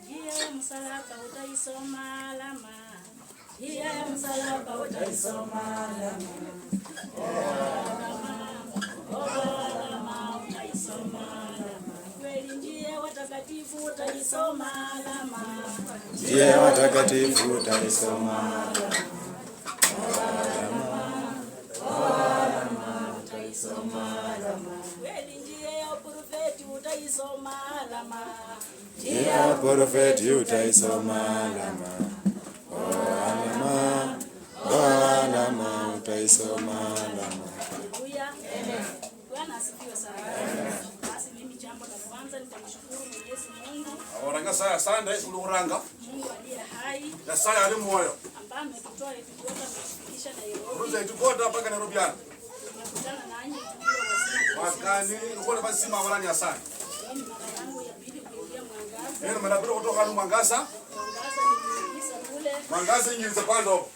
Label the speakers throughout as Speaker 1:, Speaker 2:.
Speaker 1: Njia ya msalaba utaisoma alama. Njia ya msalaba utaisoma alama. Alama, utaisoma alama. Kweli njia ya watakatifu utaisoma alama.
Speaker 2: Njia ya watakatifu utaisoma alama.
Speaker 1: Kweli njia ya uprofeti utaisoma alama.
Speaker 2: Njia ya profeti utaisoma alama. Oh, alama, oh, alama utaisoma alama.
Speaker 1: Haleluya. Bwana asifiwe sana. Basi mimi jambo la kwanza nitamshukuru Mwenyezi Mungu,
Speaker 3: Awora Nyasaye asante ulukhuranga.
Speaker 1: Mungu aliye hai
Speaker 3: Nyasaye ali mwoyo.
Speaker 1: Ambaye ametutoa Ethiopia ametufikisha Nairobi.
Speaker 3: Ruza itukota mpaka Nairobi ano.
Speaker 1: Tumekutana nanyi tukiwa wazima.
Speaker 3: Wakani ukhola basima awala Nyasaye.
Speaker 1: Hii ni mara yangu ya pili kuingia Mwangaza.
Speaker 3: Neno mara pili kutoka hano Mwangaza.
Speaker 1: Mwangaza niliingiza kule.
Speaker 3: Mwangaza inyiriza pando.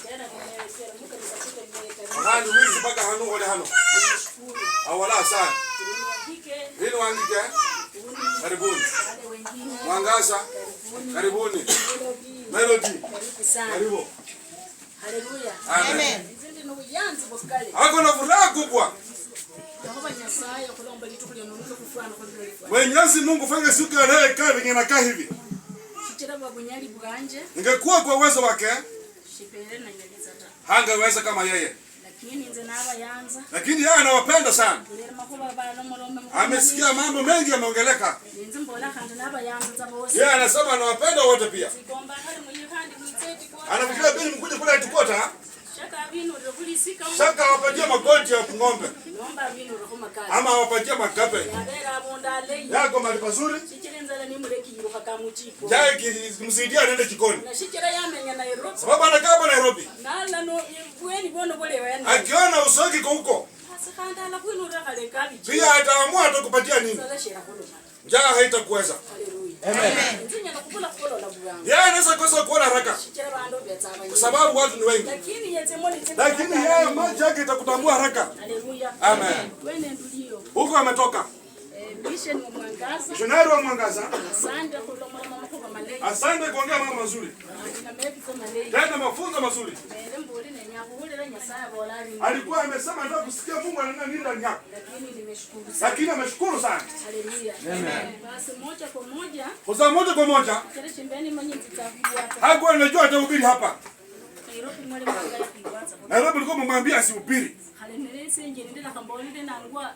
Speaker 1: Tena nimeteremka nikafika nimeteremka.
Speaker 3: Wakani wizi mpaka hano ole hano.
Speaker 1: Nashukuru.
Speaker 3: Awala asante.
Speaker 1: Niwahike.
Speaker 3: Lino wangike. Karibuni.
Speaker 1: Wale wengine.
Speaker 3: Mwangaza.
Speaker 1: Karibuni.
Speaker 3: Karibuni.
Speaker 1: Melody.
Speaker 3: Melody.
Speaker 1: Karibu sana.
Speaker 3: Karibu.
Speaker 1: Haleluya.
Speaker 3: Amen.
Speaker 1: Nzindi nubuyanzi bukali.
Speaker 3: Ako na furaha kubwa.
Speaker 1: Yehova Nyasaye kulomba litu lyononuka kufwana kulifwana.
Speaker 3: Mwenyezi Mungu fanya siku ya leo ikae venye nakaa hivi.
Speaker 1: Shichira bunyali bwanje
Speaker 3: Ingekuwa kwa uwezo wake
Speaker 1: shipere na nyaliza ta.
Speaker 3: hangeweza kama yeye.
Speaker 1: Lakini nze nabayanza.
Speaker 3: Lakini yeye anawapenda sana.
Speaker 1: Kulera makuba bana mulombe.
Speaker 3: Amesikia mambo mengi yameongeleka.
Speaker 1: Nze mbola khandi nabayanza tsa bose.
Speaker 3: Yeye anasema anawapenda wote pia.
Speaker 1: Sikomba khali muyikhandi mwitseti kwa.
Speaker 3: Anafikiria bili mkuje kule tukota.
Speaker 1: Shaka binurire khulisika.
Speaker 3: Shaka awapatie magoti ya ng'ombe.
Speaker 1: Nomba binurire khumakasi.
Speaker 3: Ama awapatie makape.
Speaker 1: Yabera abunda aleyi.
Speaker 3: Yako mali pazuri.
Speaker 1: Shichira inzala nimulekiyirukha kamuchiko.
Speaker 3: Jaye kimsaidia anaenda jikoni.
Speaker 1: Na shichira yamenya Nairobi.
Speaker 3: Sababu anakaa hapa Nairobi.
Speaker 1: Nala no bweni bono bolewa yana.
Speaker 3: Akiona uso wake iko huko.
Speaker 1: Basi khandi alakhwinurira khale kabichi.
Speaker 3: Pia ataamua atakupatia nini.
Speaker 1: Sala shera khuluma.
Speaker 3: Njaa haitakuweza.
Speaker 1: Haleluya. Amen. Nzinya nakubula khukolola bwangu.
Speaker 3: Yeye anaweza kosa kuona haraka.
Speaker 1: Shichira bandu betsa
Speaker 3: Kwa sababu watu ni wengi.
Speaker 1: Lakini yetse moni tse.
Speaker 3: Lakini yeye macho yake itakutambua haraka.
Speaker 1: Haleluya.
Speaker 3: Amen.
Speaker 1: Wene ndulio.
Speaker 3: Huko ametoka.
Speaker 1: Mission wa Mwangaza.
Speaker 3: Missionary wa Mwangaza.
Speaker 1: Asante kulomala makhuba maleyi.
Speaker 3: Asante kuongea mambo mazuri.
Speaker 1: Na mekitso maleyi.
Speaker 3: Tena mafunzo mazuri.
Speaker 1: Mere mbuli nenyakuhulira Nyasaye bola ali.
Speaker 3: Alikuwa amesema anataka kusikia Mungu ananena nini ndani yako.
Speaker 1: Lakini nimeshukuru sana.
Speaker 3: Lakini ameshukuru sana.
Speaker 1: Haleluya. Amen. Basi moja kwa moja.
Speaker 3: Kwa sababu moja kwa moja.
Speaker 1: Kile chimbeni mwenye nitakuwa.
Speaker 3: Hakuwa anajua atahubiri hapa.
Speaker 1: Nairobi mwalimu angalia kuiwaza.
Speaker 3: Nairobi alikuwa amemwambia asihubiri.
Speaker 1: Halenelese nje kambolile nangwa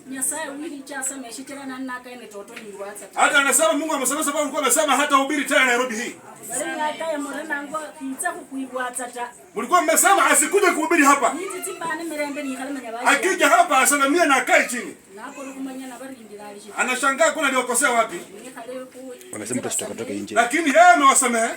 Speaker 1: Nyasaye wili chasa meshichira na naka ene toto niwaza.
Speaker 3: Hata anasema Mungu amesema sababu alikuwa amesema hata hubiri tena Nairobi hii.
Speaker 1: Bale ngaka ya more nangwa kitsa kukuiwatsa ta.
Speaker 3: Mlikuwa mmesema asikuje kuhubiri hapa.
Speaker 1: Niti timbane mirembe ni khala manya bashi.
Speaker 3: Akija hapa asalamia na akae chini.
Speaker 1: Nako lukumanya na barindira alishe.
Speaker 3: Anashangaa kuna aliokosea wapi.
Speaker 2: Wanasema tutatoka nje.
Speaker 3: Lakini yeye amewasamehe.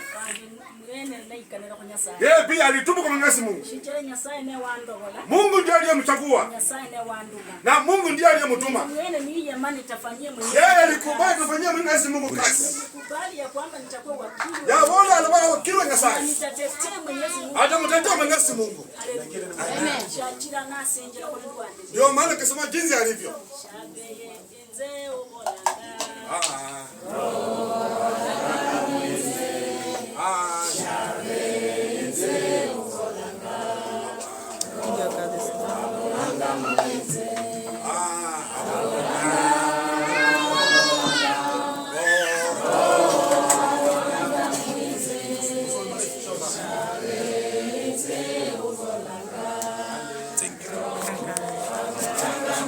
Speaker 1: Murene naikanira kwa Nyasaye.
Speaker 3: Yeye pia alitubu kwa Mwenyezi Mungu.
Speaker 1: Shichira Nyasaye ne wandogola.
Speaker 3: Mungu ndiye aliyemchagua.
Speaker 1: Nyasaye ne wanduma.
Speaker 3: Na Mungu ndiye aliyemtuma.
Speaker 1: Mwene ni yamani tafanyie Mwenyezi.
Speaker 3: Yeye alikubali kufanyia Mwenyezi Mungu kazi.
Speaker 1: Nilikubali ya kwamba nitakuwa wakili.
Speaker 3: Ya wale alikuwa wakili wa Nyasaye.
Speaker 1: Nitatetea Mwenyezi Mungu.
Speaker 3: Atamtetea Mwenyezi Mungu.
Speaker 1: Amen. Shachira nasenjera kwa Rwanda.
Speaker 3: Ndio maana akisema jinsi alivyo.
Speaker 1: Shabeye enze obolanga.
Speaker 3: Ah. Ah.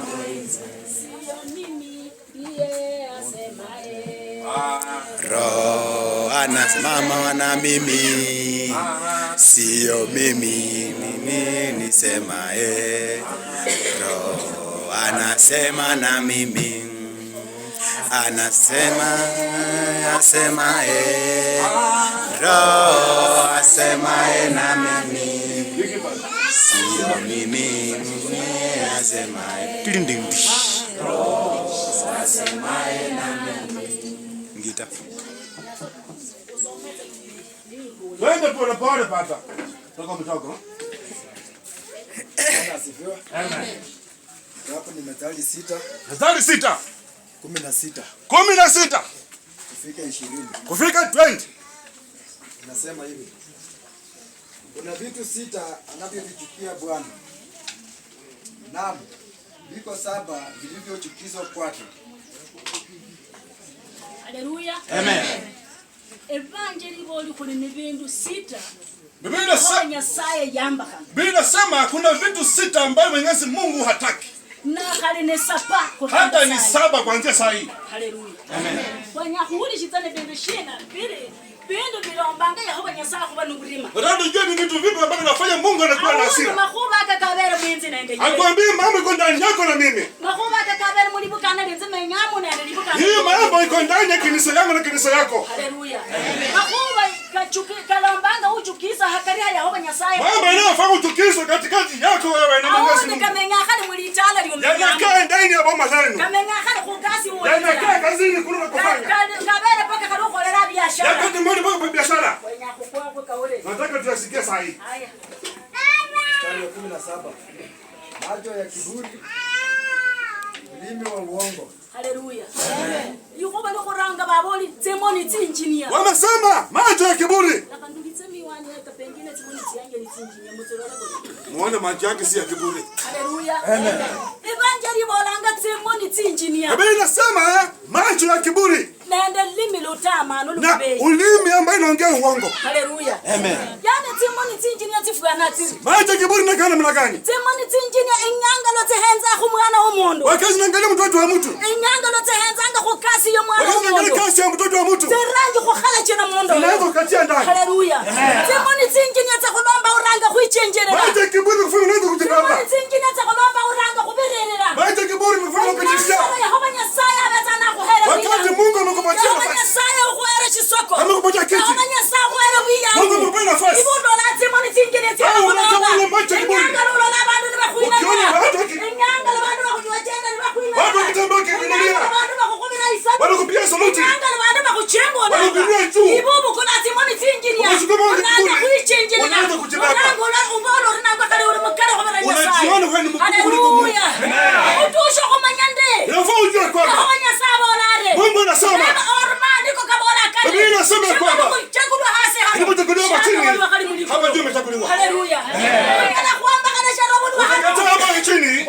Speaker 1: Sio mimi ndiye asemaye.
Speaker 2: Roho anasimama na mimi, sio mimi mimi nisemaye. Roho anasema na mimi, anasema asemaye. Roho asemaye na mimi, sio mimi mimi asemaye. Roho asemaye na mimi. Ngita.
Speaker 3: Twende pole pole pata. Toka mtoko.
Speaker 4: Bwana asifiwe.
Speaker 3: Amen.
Speaker 4: Hapa Hapo ni Methali 6
Speaker 3: Methali 6
Speaker 4: 16
Speaker 3: 16
Speaker 4: kufika 20.
Speaker 3: Kufika 20.
Speaker 4: Inasema hivi: kuna vitu sita anavyovichukia Bwana, naam, viko saba vilivyochukizwa kwake.
Speaker 1: Haleluya.
Speaker 2: Amen.
Speaker 1: Evanjeli boli khuli ni bindu sita.
Speaker 3: Biblia inasema,
Speaker 1: Nyasaye yambakhana.
Speaker 3: Biblia inasema kuna vitu sita ambavyo Mwenyezi Mungu hataki.
Speaker 1: Na khali ne sapa.
Speaker 3: Hata ni saba kuanzia saa hii.
Speaker 1: Haleluya. Amen. Wanya khuwulishitsana bindu shina bili bindu bilombanga Yehova Nyasaye khuba nuburima.
Speaker 3: Nataka tujue ni vitu vipi ambavyo vinafanya Mungu anakuwa na hasira.
Speaker 1: Makhuba kakabere mwinzi nende yeye.
Speaker 3: Akwambie mambo iko ndani yako na mimi.
Speaker 1: Makhuba kakabere mulibukana linzi menyamu nende libukana.
Speaker 3: Hii mambo iko ndani ya kanisa yangu na kanisa yako.
Speaker 1: Haleluya. Makhuba kachuki kalombanga uchukisa hakari ya Yehova Nyasaye.
Speaker 3: Mambo yanayofanya uchukizo katikati yako wewe na Mwenyezi Mungu.
Speaker 1: Kamenya khali mulitala liomenya.
Speaker 3: Yanakaa ndani ya boma zenu.
Speaker 1: Kamenya khali khukasi wote.
Speaker 3: Yanakaa kazini kuna kufanya.
Speaker 1: Kabere paka khali ukholera biashara.
Speaker 3: Yakati mmoja mpaka kwa biashara.
Speaker 1: Wenya kukwa kaole.
Speaker 3: Nataka tuyasikie saa hii.
Speaker 1: Haya.
Speaker 4: Mstari wa 17. Macho ya kiburi, ulimi wa uongo.
Speaker 1: Haleluya. Yuko bali khuranga baboli tsemoni tsinjinia.
Speaker 3: Wamesema macho ya kiburi.
Speaker 1: Nakandulitse miwani hata pengine tsemoni tsiange ni tsinjinia mutsolole boli.
Speaker 3: Muone macho yake si ya kiburi.
Speaker 1: Haleluya. Amen. Evanjeli bolanga tsemoni tsinjinia.
Speaker 3: Biblia inasema macho ya kiburi.
Speaker 1: Nende limi lutamano
Speaker 3: Na
Speaker 1: lubei.
Speaker 3: ulimi ambaye inaongea uongo.
Speaker 1: Haleluya. Amen. Yani tsemoni tsinjinia tsifuana tsi.
Speaker 3: Macho ya kiburi na namna gani?
Speaker 1: Tsemoni tsinjinia inyanga lotsehenza khu mwana womundu.
Speaker 3: Wakati naangalia mtoto wa mtu.
Speaker 1: Inyanga lotsehenza khukasi yo mwana
Speaker 3: Wakati naangalia
Speaker 1: womundu.
Speaker 3: kasi ya mtoto wa mtu.
Speaker 1: Tsirangi khukhala chena mundu.
Speaker 3: Unaweza kukatia ndani.
Speaker 1: Haleluya. Tsemoni tsinjinia tsakhulomba uranga khwichenjerera.
Speaker 3: Macho ya kiburi kufanya unaweza kujibamba.
Speaker 1: Tsemoni tsinjinia tsakhulomba uranga khubirerera.
Speaker 3: Macho ya kiburi kufanya ukajitia.
Speaker 1: Yehova Nyasaye abetsana khuhera.
Speaker 3: Wakati Mungu amekupatia
Speaker 1: Yehova
Speaker 3: nafasi.
Speaker 1: Nyasaye ukhuhere shisoko.
Speaker 3: Amekupatia kiti.
Speaker 1: Yehova Nyasaye ukhuhere bwiyangu.
Speaker 3: Mungu amekupa nafasi.
Speaker 1: Ibulola tsemoni tsinjinia
Speaker 3: Wewe unataka macho ya kiburi.
Speaker 1: Inyanga lulola bandu nibakhwinamira.
Speaker 3: Ukiona watu
Speaker 1: Inyanga bandu bakhuchenda nibakhwinamira.
Speaker 3: Watu wakitembea wakiinulia.
Speaker 1: Inyanga bandu bakhukubira isabu.
Speaker 3: Wanakupigia saluti.
Speaker 1: Inyanga bandu bakhuchengona.
Speaker 3: Wanakuinua juu.
Speaker 1: Ibubu kuna tsemoni tsinjinia.
Speaker 3: Unachukua macho ya
Speaker 1: Uranga
Speaker 3: kiburi.
Speaker 1: khwichenjerera.
Speaker 3: Unaanza kujibeba.
Speaker 1: Uranga ubola urinangwa khali uri mukali khubira Nyasaye.
Speaker 3: Unajiona wewe ni mkubwa kuliko Mungu.
Speaker 1: Haleluya. Utushe khumanya ndi.
Speaker 3: Inafaa ujue kwamba
Speaker 1: Yehova Nyasaye abolare.
Speaker 3: Mungu anasema. Biblia inasema kwamba ilipochaguliwa hapa chini, hapa juu imechaguliwa.
Speaker 1: Haleluya.
Speaker 3: Ukikataa hapa chini,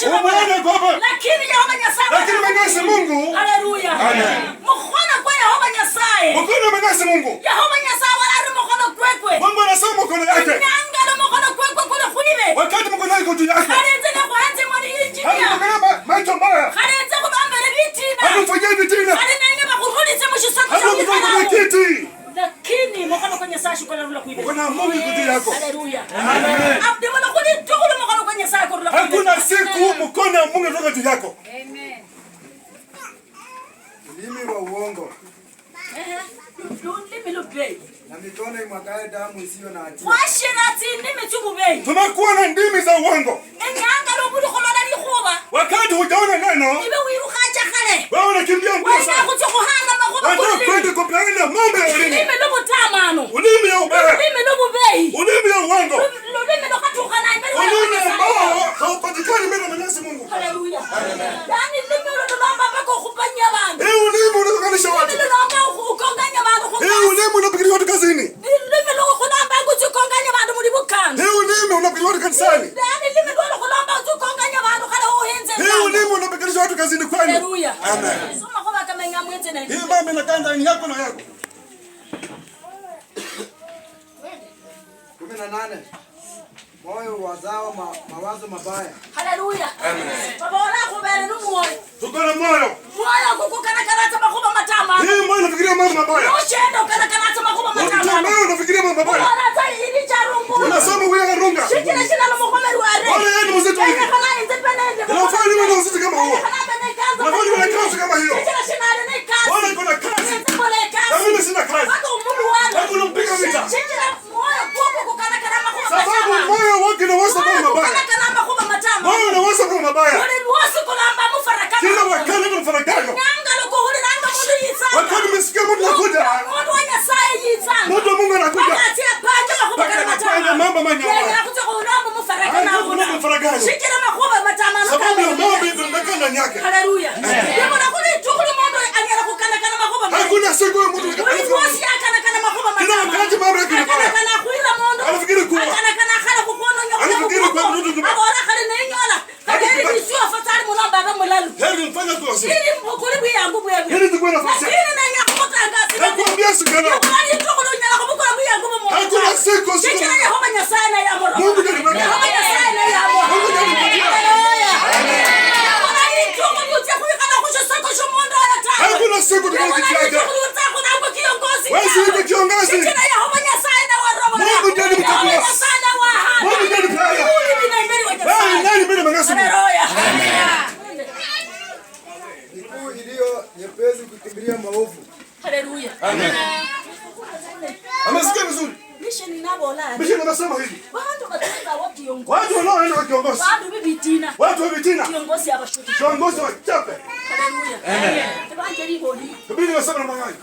Speaker 3: umuone kwamba
Speaker 1: Lakini Yehova Nyasaye.
Speaker 3: Lakini Mwenyezi Mungu.
Speaker 1: Haleluya.
Speaker 3: Amen.
Speaker 1: Mukhono kwa Yehova Nyasaye.
Speaker 3: Mkono wa Mwenyezi Mungu.
Speaker 1: Yehova Nyasaye walari mukhono kwekwe.
Speaker 3: Mungu anasema mkono yake.
Speaker 1: Nyangalo mukhono kwekwe kule khuibe.
Speaker 3: Wakati mkono wake juu yako.
Speaker 1: Khalenze ne khuhenze moni injinia.
Speaker 3: Hata macho mbaya.
Speaker 1: Khalenze khubambele bitina.
Speaker 3: Hata ufanyie vitina.
Speaker 1: Khali nenge bakhurulitse mushisoko
Speaker 3: Hata kutoka kwenye kiti.
Speaker 1: Lakini mukhono kwa Nyasaye shikola rula khuibe.
Speaker 3: Mkono wa Mungu juu yako.
Speaker 1: Haleluya. Amen. Abdimala khuli tukulu mukhono kwa Nyasaye kurula khuibe.
Speaker 3: Hakuna siku mkono wa Mungu kutoka juu yako.
Speaker 1: Amen.
Speaker 4: Ulimi wa uongo
Speaker 1: Lulimi lubei.
Speaker 4: na mikono imwagayo damu isiyo na hatia.
Speaker 1: Washira tsindimi tsububei.
Speaker 3: Tumekuwa na ndimi za uongo.
Speaker 1: Enyanga lobuli kholola likhuba.
Speaker 3: Wakati hujaona neno,
Speaker 1: Ibe wirukhacha khale.
Speaker 3: wewe unakimbia mbio
Speaker 1: Wenya
Speaker 3: sana.
Speaker 1: khutsa khuhana makhuba
Speaker 3: Wanataka
Speaker 1: kululimi.
Speaker 3: kwenda kupeana mambo ya ulimi.
Speaker 1: Lulimi lubutamano.
Speaker 3: Ulimi ya ubaya.
Speaker 1: Lulimi lububeyi.
Speaker 3: Ulimi ya uongo.
Speaker 1: Lulimi lukhatukhana imbere wa
Speaker 3: Ulimi
Speaker 1: Nyasaye.
Speaker 3: ambao haupatikani mbele ya Mwenyezi Mungu.
Speaker 1: Haleluya. Yani lulimi lulomba mpaka ukhupanya bandu.
Speaker 3: Hii ulimi unaunganisha watu.
Speaker 1: Lulimi lulomba ukonganya bandu
Speaker 3: Hii
Speaker 1: khukasi.
Speaker 3: ulimi unapigilia watu kazini.
Speaker 1: Lulimi lukhulomba kutsikonganya bandu muli bukana.
Speaker 3: Hii ulimi unapigilia watu kanisani.
Speaker 1: Yani lulimi lwolukhulomba kutsikonganya bandu khale uhenze.
Speaker 3: Hii ulimi unapigilia watu kazini kwenu.
Speaker 1: Haleluya.
Speaker 3: Amen.
Speaker 1: Soma khoba kamenya mwenze na.
Speaker 3: Hii mambo inakaa ndani yako na yako.
Speaker 4: 18. Moyo wazao mawazo mabaya.
Speaker 1: Haleluya. Amen. Babola khubere numwoyo.
Speaker 3: Tuko na moyo.
Speaker 1: Mwoyo kukukanakana makhuba matama.
Speaker 3: Hii moyo unafikiria mambo mabaya.
Speaker 1: Ushenda ukanakana makhuba matama.
Speaker 3: Ukitembea unafikiria mambo mabaya.
Speaker 1: Unaona ili charungu.
Speaker 3: Unasema huyu anarunga.
Speaker 1: Shikira shina mukhomeri ware.
Speaker 3: Wale yeye ni mzito hivi.
Speaker 1: Kana independent.
Speaker 3: Unafanya nini na mzito kama huo? Unafanya nini na kazi kama hiyo?
Speaker 1: Shikira shina ne kazi.
Speaker 3: Wale iko na kazi.
Speaker 1: Ndipole kazi.
Speaker 3: Na mimi sina kazi.
Speaker 1: Wako umundu wana.
Speaker 3: Wako unampiga vita.
Speaker 1: Shikira moyo kuko kukanakana makhuba matama.
Speaker 3: Sababu moyo wake unaweza mambo mabaya.
Speaker 1: Kukanakana makhuba matama.
Speaker 3: Moyo unaweza mambo mabaya.
Speaker 1: Uli lwosi kulamba mufarakano.
Speaker 3: Kila wakati kuna mfarakano.
Speaker 1: Nyanga lokuhuliranga mundu yitsanga.
Speaker 3: Wakati umesikia mtu anakuja.
Speaker 1: Mundu wa Nyasaye yitsanga.
Speaker 3: Mtu wa Mungu anakuja.
Speaker 1: Wakati apanje makhuba
Speaker 3: Mpaka
Speaker 1: matama.
Speaker 3: anapanga mambo manyama.
Speaker 1: Yeye akutsa kulamba mufarakano.
Speaker 3: Anataka kulamba mfarakano.
Speaker 1: Shikira makhuba
Speaker 5: Mambo ndani yake.
Speaker 3: Haleluya. Yabona kuli tukuli mundu anyala kukanakana makuba.
Speaker 5: Hakuna siku mtu
Speaker 3: akanakana makuba.
Speaker 5: Kila wakati mambo yake ni baya.
Speaker 3: Akanakana kuira mundu.
Speaker 5: Anafikiri kuwa.
Speaker 3: Akanakana khala kukono nyoka.
Speaker 5: Anafikiri kwa mtu tu.
Speaker 3: Abora khali nenyola. Khali bisio fatali mulamba ba mulalu.
Speaker 5: Heri mfanya tu wasi.
Speaker 3: Ili mbukuli bwiyangu bwebu.
Speaker 5: Heri tukue nafasi.
Speaker 3: Lakini nanya kutangaza.
Speaker 5: Nakwambia siku leo.
Speaker 3: Yabona tukuli unyala kubukula bwiyangu mu.
Speaker 5: Hakuna siku siku.
Speaker 3: Kila Yehova Nyasaye na yamoro.
Speaker 5: Mungu ndiye mwema.
Speaker 3: Yehova Nyasaye na yamoro.
Speaker 5: Mungu ndiye mwema.
Speaker 3: Haleluya.
Speaker 5: Amen. Hakuna siku tunayokiaga. Wewe si kiongozi. Mungu ndiye mtakatifu. Mungu ndiye mtakatifu. Wewe nani mbele mangasi?
Speaker 3: Haleluya.
Speaker 4: Miguu iliyo nyepesi kukimbilia maovu.
Speaker 3: Haleluya.
Speaker 5: Amen. Amesikia vizuri.
Speaker 3: Mission inabola.
Speaker 5: Mission inasema hivi.
Speaker 3: Bantu bataka wa kiongozi.
Speaker 5: Watu wanaoenda kwa kiongozi.
Speaker 3: Bantu bibitina.
Speaker 5: Watu wa vitina.
Speaker 3: Kiongozi abashuki.
Speaker 5: Kiongozi wa chape.
Speaker 3: Haleluya.
Speaker 5: Amen.
Speaker 3: Evangelii holi.
Speaker 5: Biblia inasema namna gani?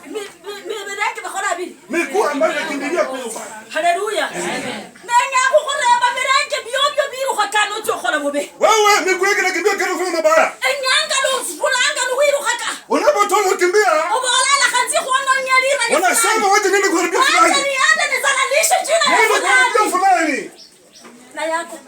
Speaker 3: Mireke bakora bili.
Speaker 5: Miguu ambayo inakimbilia kwenye ubaya.
Speaker 3: Haleluya.
Speaker 5: Amen.
Speaker 3: Nenya kukureba mirenge byobyo biruka kano tokhola bobe.
Speaker 5: Wewe miguu yako inakimbia kwenye kufanya mabaya.
Speaker 3: Enyanga lufulanga luwiruka ka.
Speaker 5: Unapotoka kukimbia,
Speaker 3: Obola la khanzi khono nyalira.
Speaker 5: unasema wacha niende kuharibia fulani.
Speaker 3: Wacha niende nizalalishe jina la
Speaker 5: Niende kuharibia fulani.
Speaker 3: Na yako.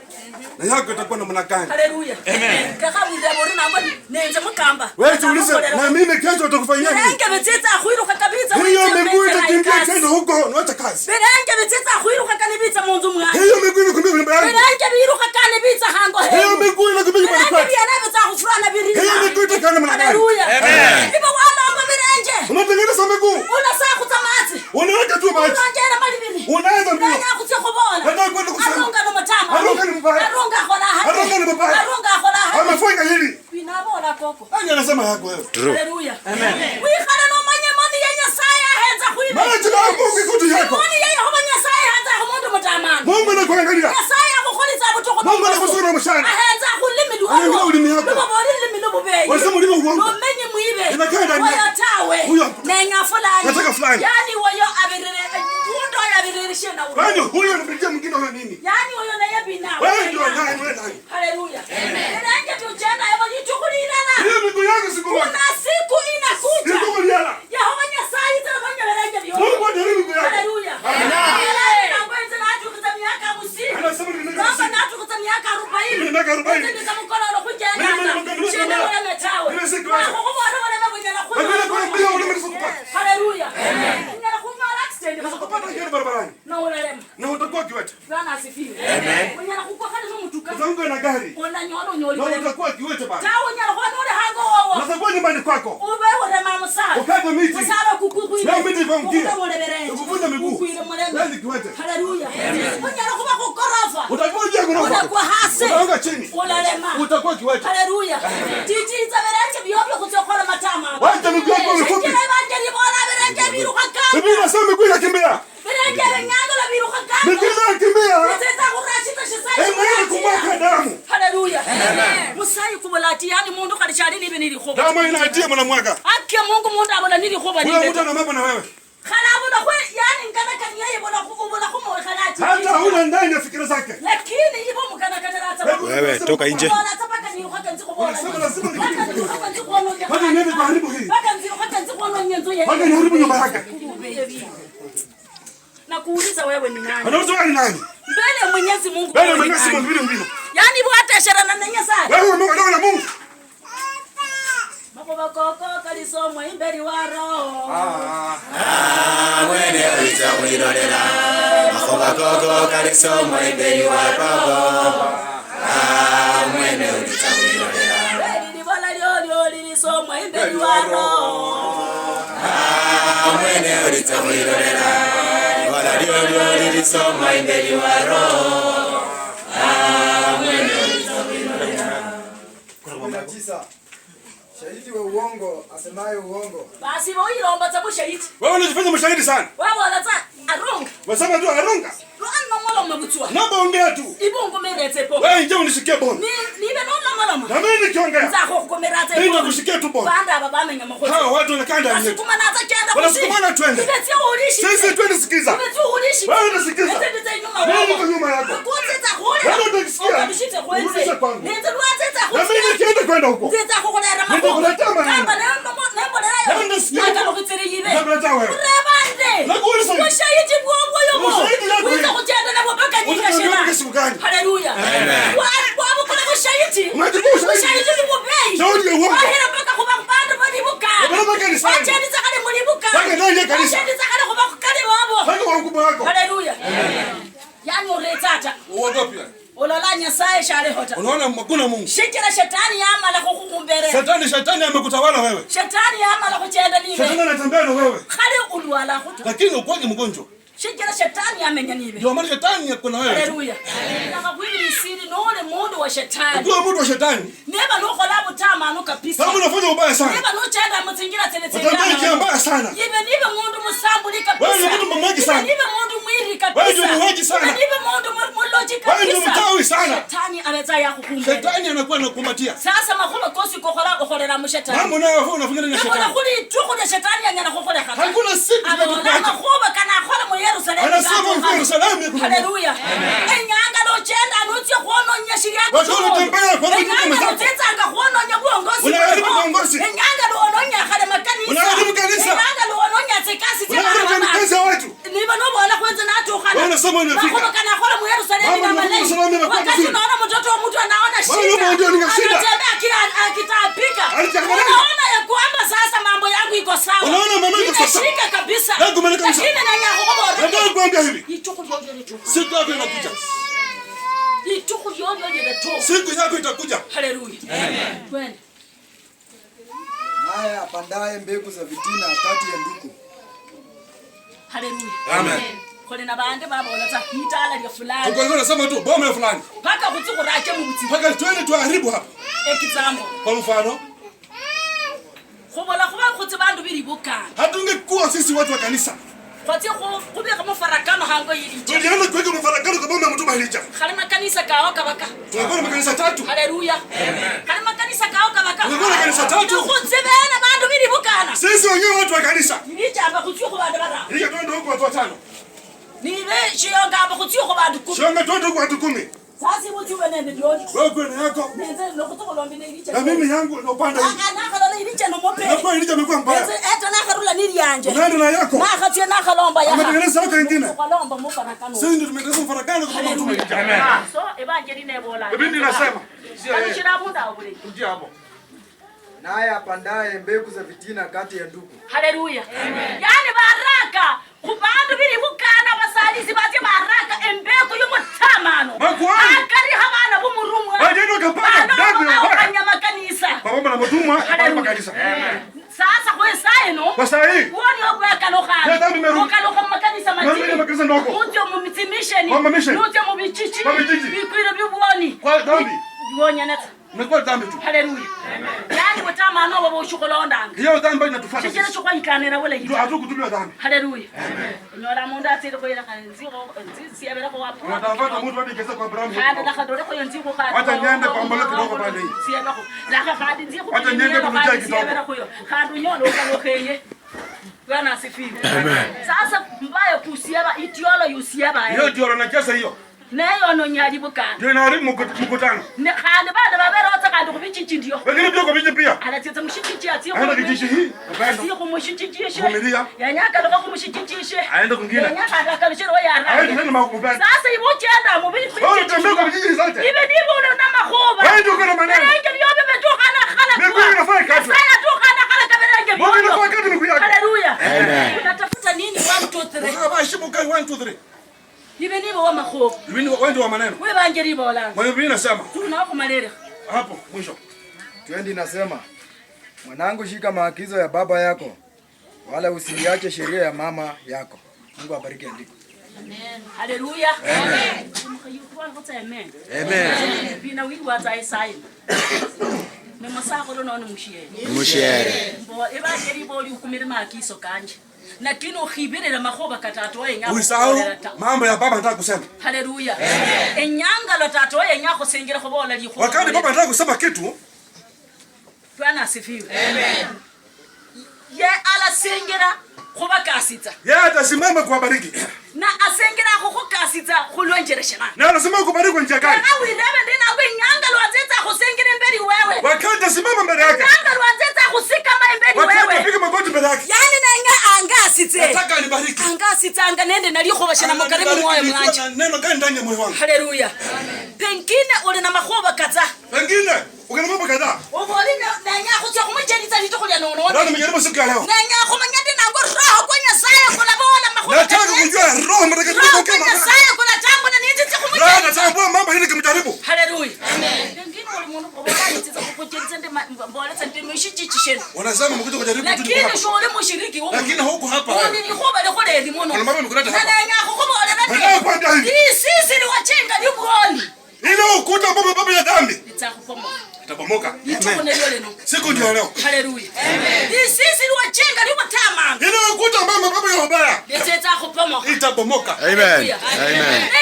Speaker 5: Na yako itakuwa namna gani?
Speaker 3: Haleluya.
Speaker 5: Amen.
Speaker 3: Kakawira bori nangwa nenze mukamba.
Speaker 5: Wewe tuulize na mimi kesho utakufanyia nini?
Speaker 3: Mirenge bititsa khuiruka kabisa.
Speaker 5: Hiyo miguu itakimbia tena huko, niacha kazi.
Speaker 3: Mirenge bititsa khuiruka kanibitsa munzu mwana.
Speaker 5: Hiyo miguu inakimbia nyumba yangu.
Speaker 3: Mirenge biruka kanibitsa hango he.
Speaker 5: Hiyo miguu inakimbia nyumbani
Speaker 3: Mirenge
Speaker 5: kwetu.
Speaker 3: byana bitsa khufurana birira.
Speaker 5: Hiyo miguu itakaa namna gani?
Speaker 3: Haleluya.
Speaker 5: Amen.
Speaker 3: Ibo walomba mirenge.
Speaker 5: Unatengeneza miguu.
Speaker 3: Unasaa kutsamatsi.
Speaker 5: Unaweka tu maji.
Speaker 3: Unongera malibili.
Speaker 5: Unaenda mbio.
Speaker 3: Nanya kutse khubola.
Speaker 5: Nataka kwenda kusema.
Speaker 3: Arunga no mutama.
Speaker 5: Arunga ni mbaya.
Speaker 3: Arunga khola hati.
Speaker 5: Arunga ni mbaya.
Speaker 3: Arunga khola hati.
Speaker 5: Amefanya hili.
Speaker 3: Binabola koko.
Speaker 5: Nani anasema yako wewe?
Speaker 2: True.
Speaker 3: Haleluya. Amen. Wikhala no manye moni ya Nyasaye ahenza khuibe.
Speaker 5: Maana jina la Mungu iko juu yako.
Speaker 3: Moni ya Yehova Nyasaye ahenza khumundu mutamana.
Speaker 5: Mungu anakuangalia.
Speaker 3: Nyasaye akukholitsa butuku.
Speaker 5: Mungu anakusura mshana.
Speaker 3: Ahenza khulimi
Speaker 5: Anaangalia ulimi wako.
Speaker 3: Lubo bori limi lububeyi.
Speaker 5: Wanasema ulimi uongo.
Speaker 3: Lumenye mwibe.
Speaker 5: Inakaa ndani
Speaker 3: Wayo
Speaker 5: yako.
Speaker 3: tawe.
Speaker 5: Huyo.
Speaker 3: Nenya fulani.
Speaker 5: Nataka fulani.
Speaker 3: Yani wayo abirire. Undo abirereshe na uyo.
Speaker 5: Kwani huyo anapigia mwingine huyo nini?
Speaker 3: Yani wayo na yebi na.
Speaker 5: Wewe ndio nani wewe nani?
Speaker 3: Haleluya. Amen. Nanje tujenda yabo yitukulilana.
Speaker 5: Hiyo miguu yako siku moja.
Speaker 3: Kuna siku inakuja.
Speaker 5: Siku liala.
Speaker 3: Yehova Nyasaye itamanya berenge byo.
Speaker 5: Mungu ataharibu miguu yako.
Speaker 3: Haleluya.
Speaker 5: Amen.
Speaker 3: Nangwenze natukuza miaka 50.
Speaker 5: Anasema ni miaka
Speaker 3: Namba
Speaker 5: 50.
Speaker 3: natukuza miaka 40.
Speaker 5: Ni miaka 40.
Speaker 3: Ndika mkono no kujenda.
Speaker 5: Mimi
Speaker 3: Shida wala metawe.
Speaker 5: Mimi sikuweza.
Speaker 3: Akukubona wala mabonyana kunywa.
Speaker 5: Lakini kuna mbio ulimi kupata.
Speaker 3: Haleluya. Amen. Nyala kunywa accident.
Speaker 5: Kupata hiyo barabarani.
Speaker 3: Na ulalema.
Speaker 5: Na utakuwa kiwete.
Speaker 3: Bwana asifiwe. Amen. Unyala kukwa khali nomutuka.
Speaker 5: Utaungwa na gari.
Speaker 3: Unanyola unyoli.
Speaker 5: Na utakuwa kiwete bana.
Speaker 3: Tawe unyala khona uli hango wowo.
Speaker 5: Na utakuwa nyumbani kwako.
Speaker 3: Ube urema musala.
Speaker 5: Ukate miti.
Speaker 3: Musala kukukwile.
Speaker 5: Na miti kwa mkia.
Speaker 3: Ukutoboleberenje.
Speaker 5: Ukuvunja miguu.
Speaker 3: Ukwile mulembe.
Speaker 5: Wewe ni kiwete.
Speaker 3: Haleluya. Unyala kuba kukorofa.
Speaker 5: Utakuwa juu ya ghorofa.
Speaker 3: Unakuwa hasi.
Speaker 5: Utaanguka chini.
Speaker 3: Ulalema.
Speaker 5: Utakuwa kiwete.
Speaker 3: Haleluya. Tititsa berenje byobyo kutsokola matama.
Speaker 5: Wacha miguu yako mifupi.
Speaker 3: Sikira evanjeli bola berenje biruka kanga.
Speaker 5: Biblia inasema miguu inakimbia.
Speaker 3: Berenje benyangolo biruka kanga.
Speaker 5: Miguu inakimbia.
Speaker 3: Tititsa kurashita shisayi.
Speaker 5: Hebu kumwaga damu.
Speaker 3: Haleluya. Musayi kubolati yani mundu khali shali nibe nilikhoba.
Speaker 5: Damu inatia mwanamwaga.
Speaker 3: Akke Mungu mundu abola nilikhoba
Speaker 5: Huyo
Speaker 3: nibe.
Speaker 5: mtu ana mambo na wewe.
Speaker 3: Khala abola khwe yani ngana kanya yebola khubola khumoyo khalati.
Speaker 5: Hata huna ndani ya fikira zake.
Speaker 3: Lakini ibo mukana kana tsa.
Speaker 2: Wewe toka nje.
Speaker 3: Bola tsa paka ni khaka nzi khobola.
Speaker 5: Unasema lazima
Speaker 3: Paka nzi khaka nzi khono.
Speaker 5: Paka niende kuharibu hii.
Speaker 3: Paka nzi khaka nzi khono nyenzo ye.
Speaker 5: Paka niharibu nyumba yake.
Speaker 3: Na kuuliza wewe ni nani?
Speaker 5: Anauliza wewe ni nani?
Speaker 3: Mbele ya Mwenyezi Mungu.
Speaker 5: Wewe
Speaker 3: wewe ni
Speaker 5: Mwenyezi
Speaker 3: nani?
Speaker 5: Mungu vile vile.
Speaker 3: Yaani bwatesherana na Nyasaye.
Speaker 5: Wewe umeolewa na Mungu.
Speaker 3: Makoba koko kalisomwa imberi wa roho.
Speaker 2: Mwene uliza kulilolera. Makoba koko kalisomwa imberi wa roho. Mwene uliza kulilolera.
Speaker 3: Lilibola lyolyo lilisomwa imberi wa roho.
Speaker 2: Mwene uliza kulilolera. Wala lyolyo lilisomwa imberi wa roho. Mwene uliza kulilolera.
Speaker 4: 19. Shahidi wa uongo asemaye uongo.
Speaker 3: Basi boyilomba tsa bushahidi.
Speaker 5: Wewe unajifanya mshahidi sana.
Speaker 3: Wewe wala tsa arunga.
Speaker 5: Wasema tu arunga.
Speaker 3: Lwana moloma butswa.
Speaker 5: Naomba ongea tu.
Speaker 3: Ibongo meretse po.
Speaker 5: Wewe njoo unishikie bono.
Speaker 3: Ni nibe nona moloma.
Speaker 5: Na mimi nikiongea.
Speaker 3: Nza go gomeratse.
Speaker 5: Mimi nakushikia tu bono.
Speaker 3: Banda baba bamenya mogotsi.
Speaker 5: Hawa watu wanakaa ndani yetu.
Speaker 3: Basukumana tsa kenda.
Speaker 5: Wanasukumana twende.
Speaker 3: Nibe tse ulishi.
Speaker 5: Sisi twende sikiza.
Speaker 3: Nibe tse ulishi.
Speaker 5: Wewe unasikiza.
Speaker 3: Nibe tse nyuma.
Speaker 5: Mimi niko nyuma yako.
Speaker 3: Kutse tsa gole.
Speaker 5: Wewe utasikia.
Speaker 3: Ukabishitse kwenze.
Speaker 5: Urudishe kwangu.
Speaker 3: Nenze lwatse tsa
Speaker 5: Na mimi Sitakwenda huko.
Speaker 3: Nzitsa khukhulera makhuwa.
Speaker 5: Nitakuletea maneno.
Speaker 3: Kamba nembolerayo.
Speaker 5: Nende sikia.
Speaker 3: Nakalukhitsile yibe.
Speaker 5: Nitakuletea wewe.
Speaker 3: Urebande.
Speaker 5: Nakuuliza hivi.
Speaker 3: Ushahidi bwobwo yobo.
Speaker 5: Ushahidi yako
Speaker 3: Wiza
Speaker 5: hivi.
Speaker 3: khuchenda nabwo mpaka nyinga
Speaker 5: Utakwenda
Speaker 3: shina.
Speaker 5: mpaka siku gani?
Speaker 3: Haleluya.
Speaker 2: Amen.
Speaker 3: Wabukula bushahidi.
Speaker 5: Unachukua ushahidi.
Speaker 3: Ushahidi ni bubeyi.
Speaker 5: Shahidi ya uongo.
Speaker 3: Wahera mpaka khuba bandu balibuka.
Speaker 5: Wabana kanisani.
Speaker 3: Wachenditsa khale mulibuka.
Speaker 5: Mpaka ndani ya kanisa.
Speaker 3: Wachenditsa khale khuba khukali wabo.
Speaker 5: Mpaka wakubwa wako.
Speaker 3: Haleluya. Yani uretsata.
Speaker 6: Uogopi wewe.
Speaker 3: Ulola Nyasaye shalehota.
Speaker 6: Unaona hakuna Mungu.
Speaker 3: Shichira shetani yamala khukhumbere.
Speaker 6: Shetani amekutawala wewe.
Speaker 3: Shetani yamala khuchenda nibe.
Speaker 5: Shetani anatembea na wewe.
Speaker 3: Khale ulwala khuta.
Speaker 6: Lakini ukwagi mgonjwa.
Speaker 3: Shichira shetani yamenya nibe.
Speaker 6: Ndio maana shetani yuko na wewe.
Speaker 3: Haleluya. Nakakwibisiri nole mundu wa shetani.
Speaker 6: Ukiwa mtu wa shetani,
Speaker 3: Neba nokhola butamanu kabisa.
Speaker 5: Kama unafanya ubaya sana.
Speaker 3: Neba nochenda mutsinjira tsene
Speaker 5: Utembea njia mbaya sana.
Speaker 3: Ibe nibe mundu musambuli kabisa.
Speaker 5: Wewe ni mtu mmoja sana.
Speaker 3: Ibe nibe mundu mwiri kabisa.
Speaker 5: Wewe ni muuaji sana.
Speaker 3: Ibe nibe mundu muloji kabisa.
Speaker 5: Wewe ni mchawi sana.
Speaker 3: Shetani abetsa yakhukumbela.
Speaker 6: shetani anakuwa anakumbatia.
Speaker 3: Sasa makhuba kosi kokhola okholera mu shetani.
Speaker 6: Mambo nayo wewe unafanya nini na
Speaker 3: Nebola
Speaker 6: shetani?
Speaker 3: khuli itukhu lya shetani yanyala khukholekha.
Speaker 6: Hakuna siku
Speaker 3: Abola
Speaker 6: tutakuacha.
Speaker 3: makhuba kana akhola mu Yerusalemu.
Speaker 5: Anasema kwa Yerusalemu.
Speaker 3: Haleluya. Enyanga nochenda notsia khwononya shirya.
Speaker 5: Watu wanatembea kwa vitu kama zako.
Speaker 3: Utsetsanga khwononya buongozi.
Speaker 5: Unaharibu viongozi.
Speaker 3: Enyanga luononya khale makanisa.
Speaker 5: Unaharibu kanisa.
Speaker 3: Enyanga luononya tsikasi tsa
Speaker 5: Unaharibu kazi ya watu.
Speaker 3: Niba nobola khwenze natukhana.
Speaker 5: Wewe unasema unafika.
Speaker 3: Makhuba kana akhola mu Yerusalemu
Speaker 5: Mambo
Speaker 3: na
Speaker 5: ni
Speaker 3: malai.
Speaker 5: Yerusalemu inakuwa
Speaker 3: Wakati
Speaker 5: vizuri.
Speaker 3: unaona mtoto wa mtu anaona
Speaker 5: Wewe
Speaker 3: shida.
Speaker 5: ndio ndio shida.
Speaker 3: Anatembea akitaabika.
Speaker 5: Alichanganya.
Speaker 3: Unaona ya kwamba sasa mambo yangu iko sawa.
Speaker 5: Unaona mambo yako iko sawa.
Speaker 3: Nimeshika kabisa.
Speaker 5: Yangu imeleka kabisa.
Speaker 3: Lakini na nyakho
Speaker 5: Nataka kuambia hivi.
Speaker 3: Ituku lyolyo lituku.
Speaker 6: Siku yako inakuja.
Speaker 3: Ituku lyolyo lituku.
Speaker 6: Siku yako itakuja.
Speaker 3: Haleluya. Amen. Twende.
Speaker 4: Naye apandaye mbegu za fitina kati ya ndugu.
Speaker 3: Haleluya.
Speaker 6: Amen.
Speaker 3: Khole na bande babola tsa itala lya fulani.
Speaker 6: Uko unasema tu bomu ya fulani.
Speaker 3: Paka khutsi khurake mu butsi.
Speaker 6: Mpaka twende tuharibu hapa.
Speaker 3: Example.
Speaker 6: Kwa mfano,
Speaker 3: Khobola khuba khutsi bandu bilibukana.
Speaker 5: Hatungekuwa sisi watu wa kanisa.
Speaker 3: Khotsi khubekha mufarakano hango yilija.
Speaker 5: Tulienda kuweka mfarakano kwa bomu ya mtuma Elija.
Speaker 3: Khale makanisa kawo kabaka.
Speaker 5: Tulikuwa na makanisa tatu.
Speaker 3: Haleluya. Khale makanisa kawo kabaka.
Speaker 5: Tulikuwa na kanisa tatu.
Speaker 3: Khutsi bene bandu bilibukana.
Speaker 5: Sisi wenyewe watu wa kanisa.
Speaker 3: Yilija aba khutsi khu bandu barano.
Speaker 5: Elija twende huko watu watano.
Speaker 3: Nibe shiyonga aba khutsi khu bandu 10.
Speaker 5: Shonga twende huko watu 10.
Speaker 3: Sasa ibutsi wene ndio.
Speaker 5: Wewe kwenda yako
Speaker 3: Nenze nokhutsi khulombi ne Elija.
Speaker 5: na mimi yangu na upande hii.
Speaker 3: Nakhalala Elija nomope.
Speaker 5: Na kwa Elija amekuwa mbaya.
Speaker 3: Nenze eta nakharula nilyanje.
Speaker 5: Unaenda na yako.
Speaker 3: Nakhatsia nakhalomba yaha.
Speaker 5: Ametengeneza yako ingine.
Speaker 3: Khalomba mufarakano.
Speaker 6: Sisi ndio tumetengeneza mfarakano kwa bomu ya mtuma Elija.
Speaker 5: Amen.
Speaker 3: So evanjeli nebola.
Speaker 5: Biblia inasema.
Speaker 6: Sio yeye.
Speaker 3: Kalushira bunda obule.
Speaker 5: Rudia hapo.
Speaker 4: Naye apandaye mbegu za fitina kati ya ndugu.
Speaker 3: Haleluya. Yani baraka kubandu bili bukana basalisi batye baraka embeko y'umutamano.
Speaker 5: Makuhani.
Speaker 3: Akari habana bumurumwa.
Speaker 5: Wajeni wakapanda mbegu ya ubaya.
Speaker 3: Bana makanisa.
Speaker 5: Kwa bomu la mtumwa kwa kanisa.
Speaker 3: Sasa kwa saa ino.
Speaker 5: Kwa saa hii.
Speaker 3: Woni obwakalokhana.
Speaker 5: Ya dhambi imerudi.
Speaker 3: Okalokha mumakanisa
Speaker 5: Imerudi
Speaker 3: matini.
Speaker 5: makanisa ndogo.
Speaker 3: Utyo mu mitsimisheni.
Speaker 5: Kwa mamisheni.
Speaker 3: Utyo mu bichichi.
Speaker 5: Kwa bijiji.
Speaker 3: Bikwiro byubwoni.
Speaker 5: Kwa dhambi.
Speaker 3: Biwonyanetsa.
Speaker 6: Imekuwa dhambi tu.
Speaker 3: Haleluya. Yani butamano obo bushukholondanga.
Speaker 5: Hiyo dhambi inatufuata
Speaker 3: Shichira
Speaker 5: sisi.
Speaker 3: shikhwayikanira bulayi.
Speaker 5: Hatukutubiwa dhambi.
Speaker 3: Haleluya. Onyola mundu atsile khuyela nzikho nzisiyabelekho wapo.
Speaker 5: Unatafuta mtu hadi kesa kwa Abraham.
Speaker 3: Khandi lakhadolekho yo nzikho khandi.
Speaker 5: Wacha niende kwa mbolo kidogo pale hii.
Speaker 3: Siyabekho. Lakha khandi nzikho.
Speaker 5: Wacha niende kwa mjai kidogo.
Speaker 3: Siyabekho yo. Khandi unyola ukalokheye. Bwana asifiwe. Amen. Sasa mbaya kusiyaba itiolo yusiyaba.
Speaker 5: Hiyo ndio wanacheza hiyo.
Speaker 3: Neyo nonyali bukana.
Speaker 5: Ndio inaharibu mkutano.
Speaker 3: Ne khandi bana baberotsa khandi khubichichi ndio.
Speaker 5: Wengine pia kwa vijiji pia.
Speaker 3: Alatsetsa mushichichi atsi
Speaker 5: Aenda kijiji hii. Upendo.
Speaker 3: Atsi khumushichichi
Speaker 5: Vumilia.
Speaker 3: Yanyaka lokho khumushichichi
Speaker 5: Aende kwingine.
Speaker 3: Yanyaka akalushira wa yara.
Speaker 5: Aende tena makupenda.
Speaker 3: Sasa ibuchenda mu bichichi.
Speaker 5: Wewe unatembea kwa vijiji zote.
Speaker 3: Ibe nibo una makhuba.
Speaker 5: Wewe ndio uko na maneno.
Speaker 3: Berenge byobe betukhana khala.
Speaker 5: Miguu inafanya kazi.
Speaker 3: Sasa tukhana khala kaberenge
Speaker 5: Mungu inafanya kazi miguu yako.
Speaker 3: Haleluya.
Speaker 2: Amen.
Speaker 3: Unatafuta nini 1 2 3?
Speaker 6: Ukaba shibuka 1 2 3.
Speaker 3: Ibe nibo wa makhuba.
Speaker 6: Wewe ndio wa maneno.
Speaker 3: Wewe banjeri bolanga.
Speaker 6: Mwenye Biblia inasema
Speaker 3: Tuna kumalera.
Speaker 6: hapo mwisho.
Speaker 4: Twendi nasema, mwanangu, shika maagizo ya baba yako, wala usiiache sheria ya mama yako. Mungu abariki andiko.
Speaker 3: Amen. Haleluya. Amen. Amen.
Speaker 2: Amen.
Speaker 3: Bina wiwa Isaya. Memasako no mushiere.
Speaker 2: Mushiere.
Speaker 3: Mbo ebangeli boli ukumire maakiso kanje. Lakini ukhibirira makhoba katatu wenya.
Speaker 6: Usahau mambo ya baba nataka kusema.
Speaker 3: Haleluya. Enyanga lo tatu wenya khusingira khobola likhuwa.
Speaker 6: Wakati baba anataka kusema kitu,
Speaker 3: Bwana asifiwe. Amen. Ye alasingira khubakasitsa.
Speaker 6: Yeye atasimama kuwabariki.
Speaker 3: Na asingira khukukasitsa khulwenjereshana.
Speaker 5: Na anasema kubariki kwa njia gani?
Speaker 3: Awirebe ndina kwenyanga lwatsetsa khusingira imberi wewe.
Speaker 6: Wakati mbele yake.
Speaker 3: Nanga lwanzetsa khusikama imbeli
Speaker 6: Wakati
Speaker 3: wewe.
Speaker 6: napiga magoti mbele yake.
Speaker 3: Yani nanga angasitse.
Speaker 6: Nataka anibariki.
Speaker 3: Angasitsanga nende nalikhobashana mukari mumwoyo
Speaker 6: Ananibariki
Speaker 3: mwanje.
Speaker 6: nikiwa na neno gani ndani ya moyo wangu?
Speaker 3: Haleluya. Pengine uli na makhuba kadha.
Speaker 6: Pengine ukina mambo kadhaa.
Speaker 3: Uboli nanya khutsa khumuchelitsa litukhu lya nono.
Speaker 6: Leo nimejaribu siku ya leo.
Speaker 3: Nanya khumanya ndi nango roho kwa Nyasaye kulabola makhuba.
Speaker 6: Nataka kujua Roho Mtakatifu
Speaker 3: Roho
Speaker 6: kwa
Speaker 3: kwa Nyasaye kulatambula ninzitse
Speaker 6: Roho
Speaker 3: khumuchelitsa.
Speaker 6: natambua mambo hili kimjaribu.
Speaker 3: Haleluya. Pengine uli mundu obolanitsitsa khukhuchelitsa ndi mboletsa ndi mushichichisheni.
Speaker 6: Wanasema mkuja kujaribu tu niko
Speaker 3: Lakini
Speaker 6: hapa.
Speaker 3: sholi mushiriki wo.
Speaker 6: Lakini huko hapa.
Speaker 3: Uli likhuba likholeli muno.
Speaker 6: Kuna mambo nimekuleta hapa.
Speaker 3: Nanya khukhubolera
Speaker 6: Nataka kuambia hivi.
Speaker 3: Lisisi liwachenga libwoni.
Speaker 6: Ile ukuta ambao baba ya dhambi
Speaker 3: Litsakhupoma.
Speaker 6: itabomoka.
Speaker 3: Litukhu nelyo lino.
Speaker 6: Siku ndio leo.
Speaker 3: Haleluya. Lisisi liwachenga libutamanga.
Speaker 6: Ile ukuta ambao baba ya ubaya
Speaker 3: Litsetsa khupomoka.
Speaker 6: itabomoka.
Speaker 2: Amen. Amen.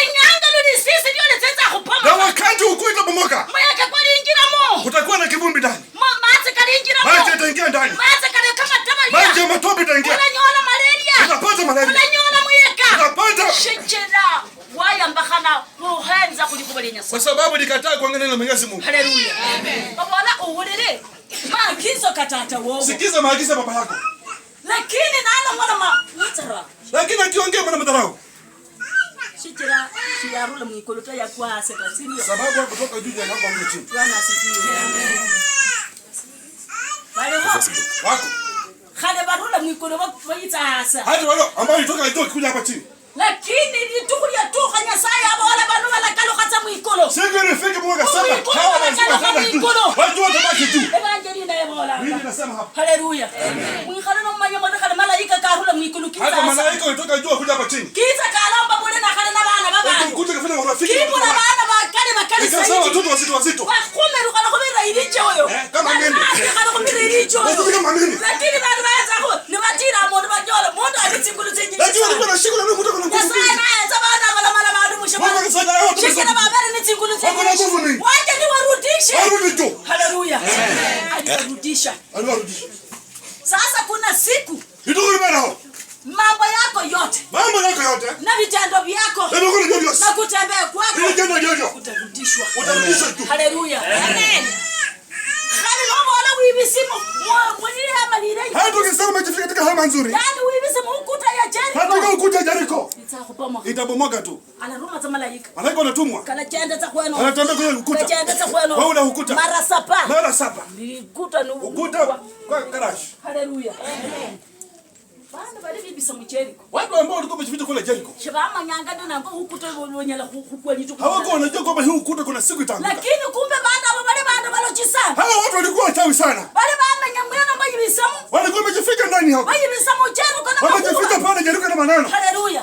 Speaker 3: Inyanga lulisisi lyo litsetsa
Speaker 6: Na
Speaker 3: khupomoka.
Speaker 6: wakati ukuta itabomoka,
Speaker 3: Muyaka kwalingilamo.
Speaker 6: kutakuwa na kivumbi ndani.
Speaker 3: Matsi kalingilamo.
Speaker 6: Maji yataingia ndani.
Speaker 3: Matsi kaleka matamaliya.
Speaker 6: Maji ya matope itaingia.
Speaker 3: Ulanyola malaria.
Speaker 6: Utapata malaria.
Speaker 3: Ulanyola muyeka.
Speaker 6: Utapata
Speaker 3: Shichira wayambakhana khuhenza khulikhuba lya Nyasaye.
Speaker 6: kwa sababu nikataa kuangalia neno la Mwenyezi Mungu.
Speaker 3: Haleluya. Babola uwulile maagizo katata wowo.
Speaker 6: Sikiza maagizo ya baba yako.
Speaker 3: Lakini nala mwana ma witsara.
Speaker 6: Lakini akiongea mwana madharau.
Speaker 3: Shichira shiyarula mwikulu ta yakwase tasinio.
Speaker 6: Sababu hakutoka juu ya hapo ambapo chini.
Speaker 3: Bwana asifiwe. Baliho
Speaker 6: Wako.
Speaker 3: khale barula mwikulu bayitsasa.
Speaker 6: Hata wale ambao walitoka juu kuja hapa chini.
Speaker 3: Lakini litukhu lyatukha Nyasaye abola bandu balakalukhatsa mwikulu.
Speaker 6: Siku ilifika Mungu akasema
Speaker 3: Mwikulu,
Speaker 6: hawa lazima
Speaker 3: wanakaloka
Speaker 6: kwenda juu.
Speaker 3: mwikulu.
Speaker 6: Watu watabaki juu.
Speaker 3: Evangelina
Speaker 6: Mimi
Speaker 3: yebolanga.
Speaker 6: nasema hapa.
Speaker 3: Haleluya. Mwikhale nomumanya mwene khale malaika karula mwikulu
Speaker 6: Hata
Speaker 3: kitsasa.
Speaker 6: malaika walitoka juu kuja hapa chini.
Speaker 3: Kitsa kalomba bule nakhale na bana babandu.
Speaker 6: Kuja kufanya urafiki.
Speaker 3: Kibula bana bakali bakali
Speaker 6: Nikasema
Speaker 3: saidi.
Speaker 6: watoto wazito wazito.
Speaker 3: Bakhumerukhala khubira iliche oyo.
Speaker 6: Kama mimi.
Speaker 3: Bakhala khubira iliche oyo.
Speaker 6: Wazito kama mimi.
Speaker 3: Lakini bandu baetsakho nibatira mundu banyola mundu ali tsingulu tsinyi.
Speaker 6: Lakini walikuwa na shiko na Mungu kutoka na nguvu
Speaker 3: Nyasaye
Speaker 6: nyingi.
Speaker 3: nayenza bana balamala bandu
Speaker 6: Mungu akasema hao watoto
Speaker 3: Shikira babere ni tsingulu
Speaker 6: Wako na nguvu
Speaker 3: tsinyi.
Speaker 6: mingi.
Speaker 3: Waje niwarudishe.
Speaker 6: Warudi juu.
Speaker 3: Haleluya. Aliwarudisha.
Speaker 6: Aliwarudisha.
Speaker 3: Sasa kuna siku
Speaker 6: Ndio nao.
Speaker 3: mambo yako yote
Speaker 6: Mambo yako yote.
Speaker 3: na vitendo vyako
Speaker 6: Ndio ndio ndio.
Speaker 3: na kutembea kwako
Speaker 6: Ndio ndio ndio.
Speaker 3: utarudishwa.
Speaker 6: Utarudishwa juu.
Speaker 3: Haleluya. Amen. Khali nobola wibisimo mulihema lilayi.
Speaker 6: Hata ukisema umejifika katika hema nzuri.
Speaker 3: Yani wibisimo ukuta ya
Speaker 6: Katika
Speaker 3: Jericho.
Speaker 6: ukuta Jericho
Speaker 3: Itsakhupoma.
Speaker 6: itabomoka tu.
Speaker 3: Alaruma tsa malaika.
Speaker 6: Malaika wanatumwa.
Speaker 3: Kalachenda tsa khweno.
Speaker 6: Wanatembea kwenye ukuta.
Speaker 3: Kalachenda tsa khweno.
Speaker 6: Wewe una ukuta.
Speaker 3: Mara sapa.
Speaker 6: Mara saba.
Speaker 3: Likuta ni
Speaker 6: Ukuta kwa karash.
Speaker 3: Haleluya. Bana bali bibisa mu Jericho.
Speaker 6: Watu ambao walikuwa wamejificha kule Jericho.
Speaker 3: Shibamanyanga ndi nango ukuta bonyala khukwa litu.
Speaker 6: Hawakuwa wanajua kwamba hii ukuta kuna siku itaanguka.
Speaker 3: Lakini kumbe bana abo bali bandu balochisana.
Speaker 6: Hawa watu walikuwa wachawi sana.
Speaker 3: Bali bamenya mwena bayibisamo.
Speaker 6: Walikuwa wamejificha ndani hapo.
Speaker 3: Bayibisa mu Jericho na
Speaker 6: Wamejificha
Speaker 3: makhuwa.
Speaker 6: pale Jericho na maneno.
Speaker 3: Haleluya.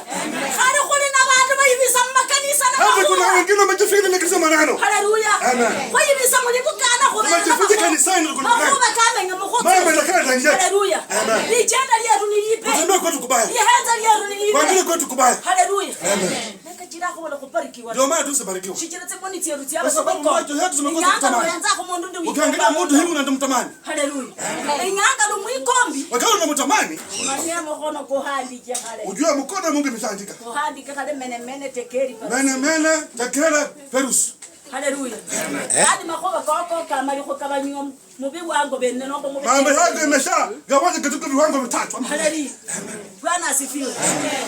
Speaker 3: Khali khuli na bandu bayibisa mu makanisa na
Speaker 6: Hata kuna
Speaker 3: makhuwa.
Speaker 6: wengine wamejificha ndani ya kanisa maneno.
Speaker 3: Haleluya.
Speaker 6: Amen.
Speaker 3: Khwayibisa mu libukana khubera
Speaker 6: Wamejificha kanisani kuna maneno.
Speaker 3: Makhuwa kamenya mukhutsi.
Speaker 6: Mambo yanakaa ndani yetu.
Speaker 3: Haleluya.
Speaker 6: Amen.
Speaker 3: Lijenda lyeru nilipe.
Speaker 6: Kutembea kwetu kubaya.
Speaker 3: Lihenza lyeru nilipe.
Speaker 6: Kuanglia kwetu kubaya.
Speaker 3: Haleluya. Nakachira khubona khubarikiwa.
Speaker 6: Ndio maana tusibarikiwa.
Speaker 3: Shichira tsimoni tsyeru
Speaker 6: Kwa sababu macho yetu zimekosa kutamani.
Speaker 3: Inyanga mundu ndi
Speaker 6: Ukiangalia mtu hivi unamtamani.
Speaker 3: Haleluya. Inyanga lumwikombi.
Speaker 6: Wakati unamtamani,
Speaker 3: Manya mukhono kuhandike khale.
Speaker 6: ujue mkono wa Mungu imeshaandika.
Speaker 3: Kuhandike khale mene mene tekeri.
Speaker 6: Mene mene tekele perus.
Speaker 3: Haleluya. Kandi makhoba koko kamali khukabanywa mubi wango bene nomba mubi.
Speaker 6: Mambo yako imesha gawanya katika viwango vitatu.
Speaker 3: Haleluya. Bwana asifiwe.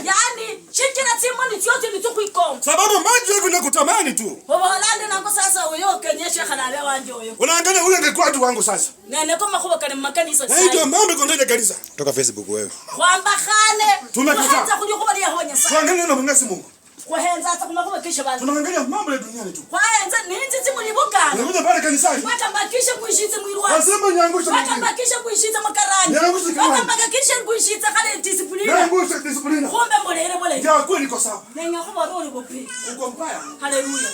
Speaker 3: Yaani shichira tsimoni tsyotsi nitsukwikomba.
Speaker 6: Sababu macho yako inakutamani tu.
Speaker 3: Obolande nango sasa uyo kenyeshe khalabe wanje uyo.
Speaker 6: Unaangalia huyu angekuwa tu wangu sasa.
Speaker 3: Nene ko makhoba kali mumakanisa
Speaker 6: Na hiyo mambo iko ndani ya kanisa.
Speaker 2: Toka Facebook wewe.
Speaker 3: Khwambakhane.
Speaker 6: Tumekataa.
Speaker 3: Khuhenza khuli khuba lyaho Nyasaye.
Speaker 6: Tuangalie neno la Mwenyezi Mungu.
Speaker 3: Khuhenza tsa khumakhuba keshe bantu.
Speaker 6: Tunaangalia mambo ya duniani tu.
Speaker 3: Khwahenza ninzi tsimulibukana.
Speaker 6: Unakuja pale kanisani.
Speaker 3: Watambakishe kuishitse mwili
Speaker 6: Lazima niangushe mwingine.
Speaker 3: Watambakishe kuishitse makarani.
Speaker 6: Niangushe kiwani.
Speaker 3: Watambakishe kuishitse khale discipline.
Speaker 6: Niangushe disciplina.
Speaker 3: Khumbe mulere bole.
Speaker 6: Ya kweli iko sawa.
Speaker 3: Nenya khuba rori bope.
Speaker 6: Uko mbaya.
Speaker 3: Haleluya.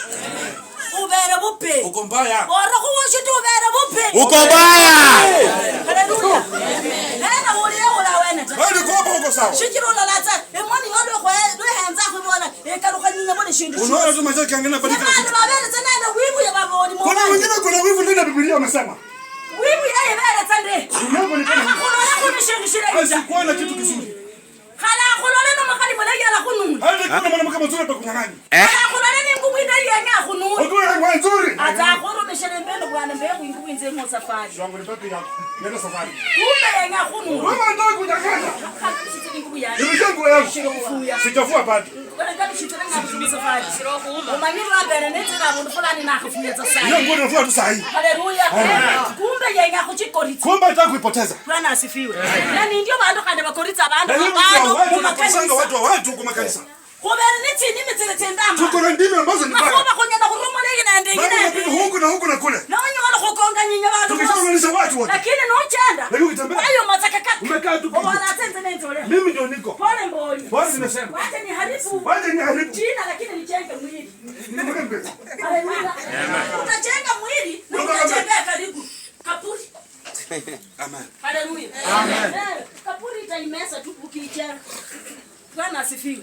Speaker 3: Ubere bope.
Speaker 6: Uko mbaya.
Speaker 3: Ora khuwoshe tu ubere bope.
Speaker 2: Uko mbaya.
Speaker 3: Haleluya. Hena uliye ula wene ta.
Speaker 6: Bado uko hapo uko sawa.
Speaker 3: Shichira ulalatsa emoni yolwe lwehenza khwibola ekalukhanyinga bole shindu.
Speaker 6: Unaona tu macho yake angalia pale.
Speaker 3: Bandu baberetsa nene wivu ya baboli
Speaker 6: Kuna wengine kuna wivu ndani ya Biblia wamesema.
Speaker 3: Wivu yayiberetsa ndi.
Speaker 6: Inaonekana
Speaker 3: Akhakhulole khunu shindu shilayi ta.
Speaker 6: asikuwa na kitu kizuri.
Speaker 3: Khala akhulole nomukhali mulayi alakhununa.
Speaker 6: Hata kuna mwanamke mzuri atakunyang'anya.
Speaker 3: Khala akhulole ningubu indayi yenya akhununa. nzuri.
Speaker 6: Ukiwa na nguo nzuri.
Speaker 3: Atakhurumishira mbeno bwana mbegu inguwinze mu safari.
Speaker 6: Wangu ni pepe yako. Nenda safari.
Speaker 3: Kumbe yenya khunura.
Speaker 6: Wewe unataka kunyang'anya.
Speaker 3: Khalishitsira ingubu yange.
Speaker 6: Nirudishie nguo yangu.
Speaker 3: Shira
Speaker 6: Sichafua bado.
Speaker 3: Safari. Umanyiri wambere netsera avundu fulani nakhufuyetsa
Speaker 6: Hiyo
Speaker 3: sayi.
Speaker 6: nguo nafua tu saa hii.
Speaker 3: Haleluya. Kumbe yenya khuchikoritsa.
Speaker 6: Kumbe unataka kuipoteza.
Speaker 3: Bwana asifiwe. Na nindio bandu khandi bakoritsa bandu
Speaker 6: Na hiyo ndio
Speaker 3: bandu
Speaker 6: watu
Speaker 3: mumakanisa.
Speaker 6: wanakusanga watu wa watu kwa makanisa.
Speaker 3: Khubere netsinimi tsili tsindama.
Speaker 6: Tuko na ndimi ambazo ni mbaya.
Speaker 3: Makhuba khunyala khurumula iyi nende iyi
Speaker 6: Mambo
Speaker 3: nende
Speaker 6: yanapita
Speaker 3: iyi.
Speaker 6: huku na huku na kule.
Speaker 3: Nonyola khukonganyinya bandu bosi.
Speaker 6: Tukishaunganisha watu wote.
Speaker 3: Lakini nochenda.
Speaker 6: Lakini ukitembea.
Speaker 3: Ayo matsakakaka.
Speaker 6: Umekaa tu
Speaker 3: Obola tsenze nenzole.
Speaker 6: Mimi ndio niko.
Speaker 3: Pole mboli.
Speaker 6: Pole nimesema.
Speaker 3: Wacha niharibu.
Speaker 6: Wacha niharibu.
Speaker 3: Jina lakini nijenge mwili.
Speaker 6: Nimekuwa mbele.
Speaker 3: Haleluya. Utajenga mwili na utatembea karibu. Kapuri.
Speaker 6: Amen.
Speaker 3: Haleluya. Amen. Kapuri itaimesa tu ukiijenga. Bwana asifiwe.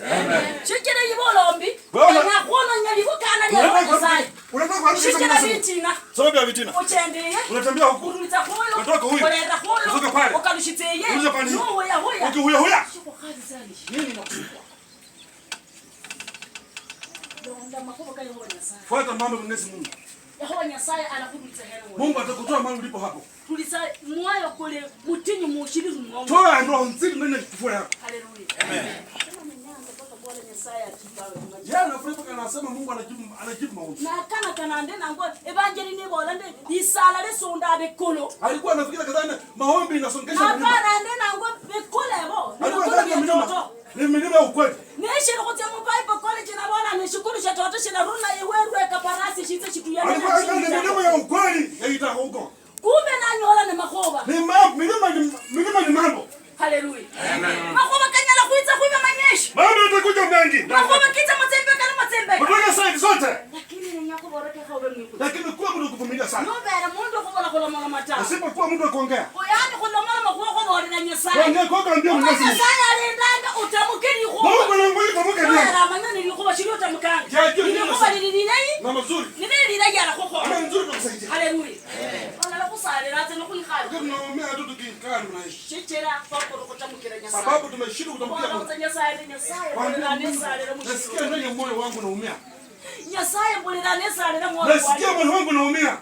Speaker 3: Shikira yibolombi.
Speaker 6: Bwana.
Speaker 3: Na khona nyalibukana lya Nyasaye.
Speaker 6: Unataka kuharibisha
Speaker 3: Shikira
Speaker 6: Mwenyezi Mungu.
Speaker 3: bitina.
Speaker 6: Sababu ya vitina.
Speaker 3: Uchendeye.
Speaker 6: Unatembea huku.
Speaker 3: Urulitsa khoyo.
Speaker 6: Unatoka huyu.
Speaker 3: Ureta khoyo.
Speaker 6: Unatoka pale.
Speaker 3: Ukalushitseye.
Speaker 6: Unatoka pale.
Speaker 3: Nuhuya huya.
Speaker 6: Ukihuya huya.
Speaker 3: Shikukhalisali.
Speaker 6: Nini nakusumbua?
Speaker 3: Londa makhuba ka Yehova Nyasaye.
Speaker 6: Fuata mambo ya Mwenyezi Mungu.
Speaker 3: Yehova Nyasaye alakhulitsa hena.
Speaker 6: Mungu atakutoa mahali ulipo hapo.
Speaker 3: Tulisa mwoyo kule mutinyu mushiri rumongo.
Speaker 6: Toa roho nzito ndani ya kifua yako.
Speaker 3: Haleluya. Amen. Sema ninyanga mpaka Bwana Nyasaye atibawe.
Speaker 6: Yeye anafurahi mpaka anasema Mungu anajibu maombi.
Speaker 3: Na kana kana nde nango evangeli ni bola nde isala lesonda bekolo.
Speaker 6: Alikuwa anafikiri kadhani maombi inasongesha
Speaker 3: Na
Speaker 6: milima.
Speaker 3: pana nde nango bekole bo.
Speaker 6: Alikuwa ndani ya milima. Ni milima ya ukweli.
Speaker 3: Neshiri kutya mu Bible college na bona neshikulu sha toto shina runa iwerwe kaparasi shitse shituyana.
Speaker 6: Alikuwa ndani ya milima ya ukweli yaita huko.
Speaker 3: Kumbe nanyola ne makhoba.
Speaker 6: Ni mambo milima ni mambo.
Speaker 3: Haleluya. Amen. Makhoba kanyala kuitsa kuiba manyeshi.
Speaker 6: Mambo yatakuja mengi.
Speaker 3: Makhoba kitsa matsembeka na matsembeka.
Speaker 6: Kutoka side zote.
Speaker 3: Lakini ninyakuboreka khobe mwiku.
Speaker 6: Lakini kuwa mtu kuvumilia sana.
Speaker 3: Nobera mundu khobola khulomala mata.
Speaker 6: Usipokuwa mtu wa kuongea.
Speaker 3: Oyani khulomala makhuwa khoborera Nyasaye.
Speaker 6: Kuongea kwa kuambia Mwenyezi Mungu.
Speaker 3: Nyasaye alindanga utamukeni
Speaker 6: Mungu
Speaker 3: khuba.
Speaker 6: anaangalia pamoja naye.
Speaker 3: Nobera amanyoni likhuba shili utamukanga.
Speaker 6: Jajjo
Speaker 3: Likhuba lili lilayi.
Speaker 6: Na mazuri.
Speaker 3: Nili lilayi alakhukhola.
Speaker 6: Ama nzuri tukusaidia.
Speaker 3: Haleluya. Onala khusalira ate nokhuikhala.
Speaker 6: Kwa tunaomea tu tukikaa tunaishi.
Speaker 3: Shichira fakoro kutamukira Nyasaye.
Speaker 6: Sababu tumeshindwa kutamkia
Speaker 3: Bwana
Speaker 6: Mungu.
Speaker 3: kutsa Nyasaye Nyasaye
Speaker 6: Kwambia
Speaker 3: mbulira
Speaker 6: Mungu,
Speaker 3: nesalira
Speaker 6: nasikia
Speaker 3: mushiro.
Speaker 6: ndani ya moyo wangu naumia.
Speaker 3: Nyasaye mbulira nesalira mwoyo
Speaker 6: Nasikia
Speaker 3: wangu.
Speaker 6: moyo wangu naumia.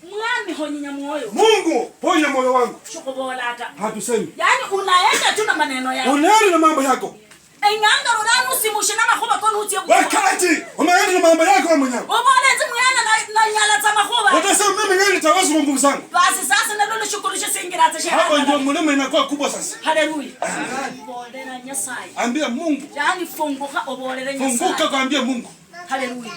Speaker 3: Mwami honyinya mwoyo.
Speaker 6: Mungu ponya moyo wangu.
Speaker 3: Shikubola ata.
Speaker 6: Hatusemi.
Speaker 3: Yaani unaenda tu na maneno yako.
Speaker 6: Unaenda na mambo yako.
Speaker 3: Enganga ruranu usimushe na makhuba kono utie kufa.
Speaker 6: Wakati umeenda na mambo yako wewe mwenyewe.
Speaker 3: Ubone tsimuyana na nyala tsa makhuba.
Speaker 6: Utasema mimi ngani nitaweza kwa nguvu zangu.
Speaker 3: Basi sasa nalo lishukurishe singira tsa
Speaker 6: Hapo ndio mlima inakuwa kubwa sasa.
Speaker 3: Haleluya. Bolera Nyasaye.
Speaker 6: Ambia Mungu.
Speaker 3: Yaani funguka obolere Nyasaye.
Speaker 6: Funguka kaambia Mungu.
Speaker 3: Haleluya.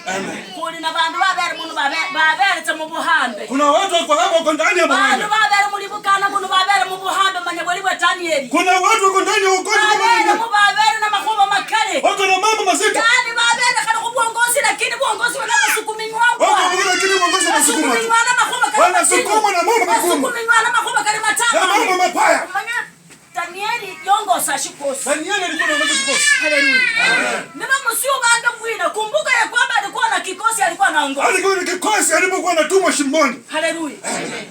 Speaker 3: Khuli na bandu babere muno baberetse mu buhambe.
Speaker 6: Kuna watu wako hapo wako ndani ya
Speaker 3: Bandu
Speaker 6: buhambe.
Speaker 3: babere muli bukana muno babere mu buhambe manya bwali bwa Danieli.
Speaker 6: Kuna watu wako ndani ya ugonjwa kama
Speaker 3: Babere
Speaker 6: mimi.
Speaker 3: mu babere na makhuba makale.
Speaker 6: Wako na mambo mazito.
Speaker 3: Yaani babere khali khu buongozi lakini buongozi wanabasukuminywangwa.
Speaker 6: Wako mbona lakini uongozi unasukuma. tu.
Speaker 3: Basukuminywa na makhuba kali
Speaker 6: Wanasukuma na mambo magumu.
Speaker 3: Basukuminywa na makhuba kali
Speaker 6: Na
Speaker 3: matano.
Speaker 6: mambo mabaya.
Speaker 3: Manya Danieli yongosa shikosi.
Speaker 6: Danieli alikuwa anaongoza kikosi.
Speaker 3: Haleluya. Niba musio banga mwina kumbuka ya kwamba alikuwa na kikosi alikuwa anaongoza.
Speaker 6: Alikuwa na kikosi alipokuwa anatumwa shimoni.
Speaker 3: Haleluya.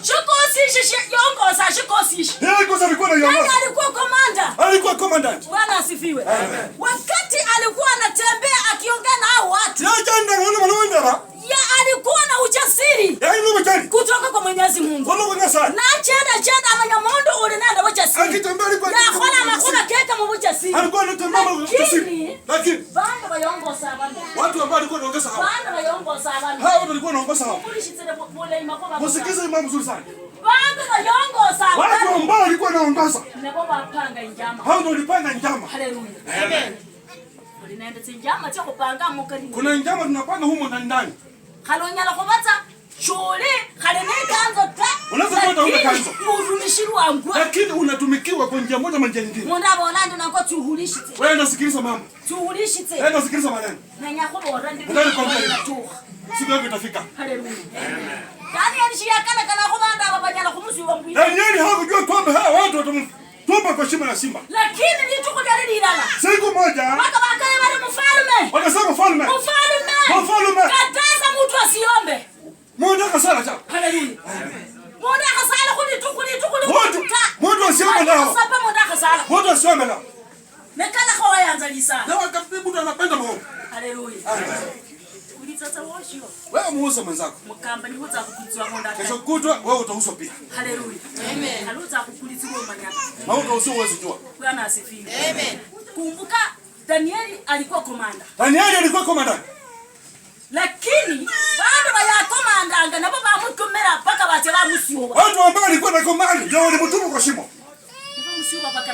Speaker 3: Shikosi ishi yongoza shikosi ishi.
Speaker 6: Yeye kikosi alikuwa
Speaker 3: Yaani
Speaker 6: anaiongoza.
Speaker 3: alikuwa komanda.
Speaker 6: Alikuwa commandant.
Speaker 3: Bwana asifiwe. Wakati alikuwa anatembea akiongea na hao watu,
Speaker 6: Yeye janda wana malondara.
Speaker 3: ya alikuwa na ujasiri
Speaker 6: Yaani ndio mchari.
Speaker 3: kutoka kwa Mwenyezi Mungu.
Speaker 6: Wala kwa sana.
Speaker 3: Na chenda chenda amanyamondo ulinenda ujasiri.
Speaker 6: Akitembea alikuwa
Speaker 3: Yakhola makhola keka mu bujasiri.
Speaker 6: Alikuwa anatembea kwa ujasiri. Lakini
Speaker 3: Bandu bayongoza abantu.
Speaker 6: watu ambao walikuwa wanaongoza hawa.
Speaker 3: Bandu bayongoza abantu.
Speaker 6: Hawa watu walikuwa wanaongoza hawa.
Speaker 3: Kulishitsele bulayi makhoba.
Speaker 6: Musikize mambo mzuri sana.
Speaker 3: Bandu bayongoza
Speaker 6: Watu
Speaker 3: abantu.
Speaker 6: ambao walikuwa wanaongoza.
Speaker 3: Nabo bapanga injama.
Speaker 6: Hao ndio walipanga njama.
Speaker 3: Haleluya. Amen. Ulinenda tsinjama tsyakupanga mukari.
Speaker 6: Kuna njama tunapanga humo ndani ndani.
Speaker 3: Khalonyala khubatsa shuli khali nekanzo ta.
Speaker 6: Unaweza kuwa huna
Speaker 3: Lakini
Speaker 6: kanzo.
Speaker 3: urumishirwangwa.
Speaker 6: Lakini unatumikiwa kwa njia moja ama njia nyingine.
Speaker 3: Mundu abola ndi nako tsuhulishitse.
Speaker 6: Wewe unasikiliza mambo.
Speaker 3: Tsuhulishitse.
Speaker 6: Wewe unasikiliza maneno.
Speaker 3: Nanya khubora ndi.
Speaker 6: Ndani kwa mbele. Siku yako itafika.
Speaker 3: Haleluya. Daniel shiyakana kana khubanda aba banyala khumusiwa mbwina.
Speaker 6: Danieli hakujua kwamba hawa watu watamtupa kwa shimo la simba.
Speaker 3: Lakini lituku lyali lilala.
Speaker 6: Siku moja
Speaker 3: Baka bakaye bali mfalme.
Speaker 6: wakasema mfalme,
Speaker 3: Mfalme.
Speaker 6: Mfalme.
Speaker 3: Kataza mtu asiombe.
Speaker 6: Mungu akasala cha.
Speaker 3: Haleluya. Mundu akhasala khulituku lituku
Speaker 6: Mundu asiombe nao.
Speaker 3: Sapa mundu akhasala.
Speaker 6: Mundu asiombe nao.
Speaker 3: Nekala khawayanza lisala.
Speaker 6: Na wakati mtu anapenda maombi.
Speaker 3: Haleluya. Itsatsa woshio.
Speaker 6: Wewe muuze mwenzako.
Speaker 3: Mukamba niwo tsakukulitswa ng'onda.
Speaker 6: Kesho kutwa wewe utauzwa pia.
Speaker 3: Haleluya. Amen. Alutsa kukulitswa manyaka.
Speaker 6: Na utauzwa uwezi jua.
Speaker 3: Bwana asifiwe. Amen. Kumbuka Danieli alikuwa komanda.
Speaker 6: Danieli alikuwa komanda.
Speaker 3: Lakini bado bayakomandanga nabo bamukomera mpaka bache bamusiwa.
Speaker 6: Watu ambao walikuwa na komanda ndio walimtupa kwa shimo.
Speaker 3: Nibamusiwa.